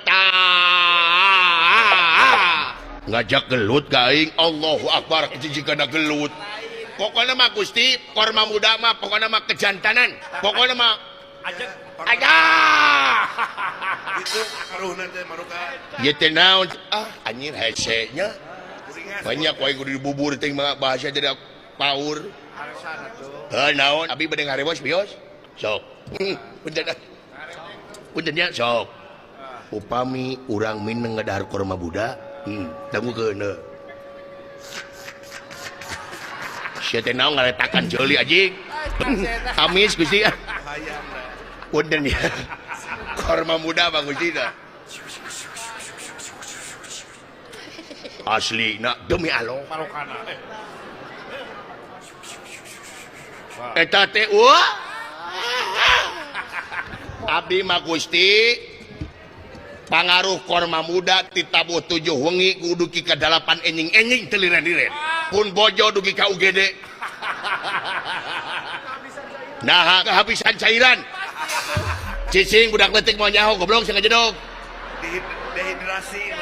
Tah. Ngajak gelut ka aing, Allahu Akbar, jijikana gelut. Pokoknya mah Gusti, korma muda mah pokoknya mah kejantanan. Pokoknya mah Ajak. Ada. Itu karuhna teh maruka. Ieu teh naon? Ah, anjir hese nya. Banyak wae kudu dibubur teh mah bahasa jadi paur. Heuh naon? Abi bade ngarewos bios. Sok. Punten. Punten nya sok. Upami urang mineng ngadahar korma budak, dangukeun heuh. Sia teh naon ngaretakan jeuli anjing. Amis Gusti. Punten ya. Korma muda Bang Gusti dah. Asli nak demi Allah. Eta teh wah. Abdi mah Gusti pangaruh korma muda titabuh 7 wengi kudu dugi ka 8 enjing-enjing teu liren-liren. Pun bojo dugi ka UGD. Nah, kehabisan cairan. Cicing budak leutik mau nyaho goblok sengaja dog. Dehidrasi.